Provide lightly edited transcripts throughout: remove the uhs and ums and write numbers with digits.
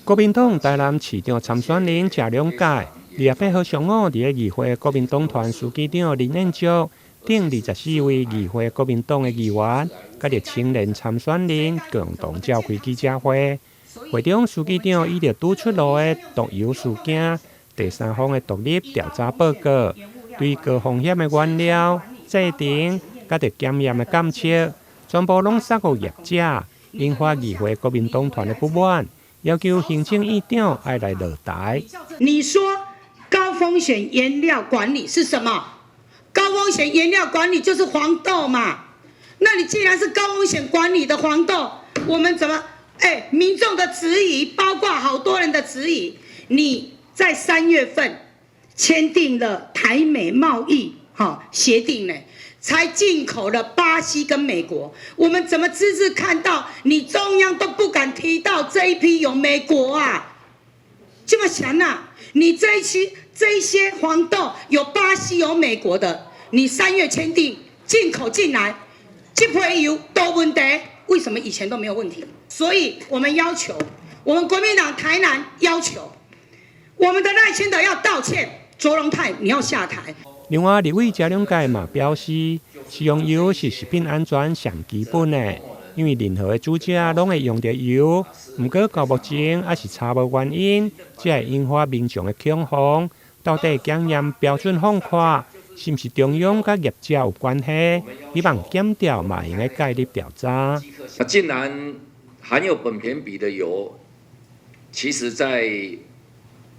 國民黨台南市長參選人謝龍介，28號上午佇咧議會國民黨團書記長林彥卓等24位議會國民黨的議員，佮著青年參選人共同召開記者會。會中書記長以著拄出爐的毒油事件，第三方的獨立調查報告，對高風險的原料、製程，佮著檢驗的監測，全部攏捒予業者，引發議會國民黨團的不滿，要求行政院長愛來落台。你說高風險原料管理是什麼？高風險原料管理就是黃豆嘛。那你既然是高風險管理的黃豆，我們怎麼？哎，民眾的質疑，包括好多人的質疑，你在3月份簽訂了台美貿易哈協定呢，才進口了巴西跟美國，我們怎麼只是看到你中央都不敢提到這一批有美國啊？這麼強啊！你這一期這一些黃豆有巴西有美國的，你3月簽訂進口進來，這批油都問題，為什麼以前都沒有問題？所以我們要求，我們國民黨台南要求，我們的賴清德要道歉，卓榮泰你要下台。另外，立委謝龍介嘛表示，食用油是食品安全上基本的，因為任何的煮食攏會用著油，毋過到目前猶是查無原因，才會引發民眾的恐慌。到底檢驗標準放寬，是毋是中央佮業者有關係？希望檢調嘛會用得介入調查。那既然含有苯駢比的油，其實在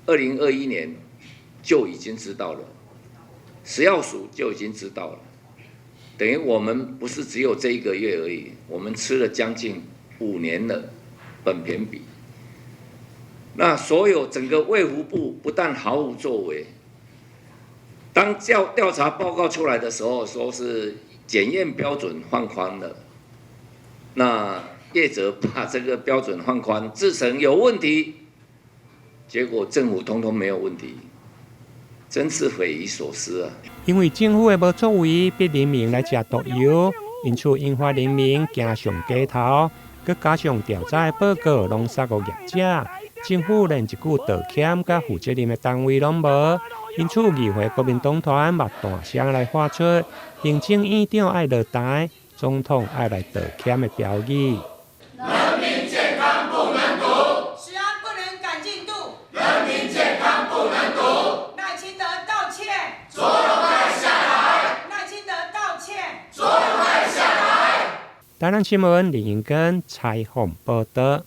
2021年就已經知道了。食藥署就已經知道了，等於我們不是只有這一個月而已，我們吃了將近5年的苯駢比。那所有整個衛福部不但毫無作為，當調查報告出來的時候，說是檢驗標準放寬了，那業者把這個標準放寬，製程有問題，結果政府通通沒有問題。真是匪夷所思啊！因為政府的無作為，逼人民來食毒油，因此引發人民行上街頭，閣加上調查的報告攏捒予業者，政府連一句道歉佮負責任的單位攏無，因此議會國民黨團嘛大聲來發出行政院長愛落台，總統愛來道歉的標語。人民健康不能賭，食安不能趕進度，人民健康不能賭。賴清德道歉，卓榮泰下台，賴清德道歉，卓榮泰下台。台南新聞林英根採訪報導。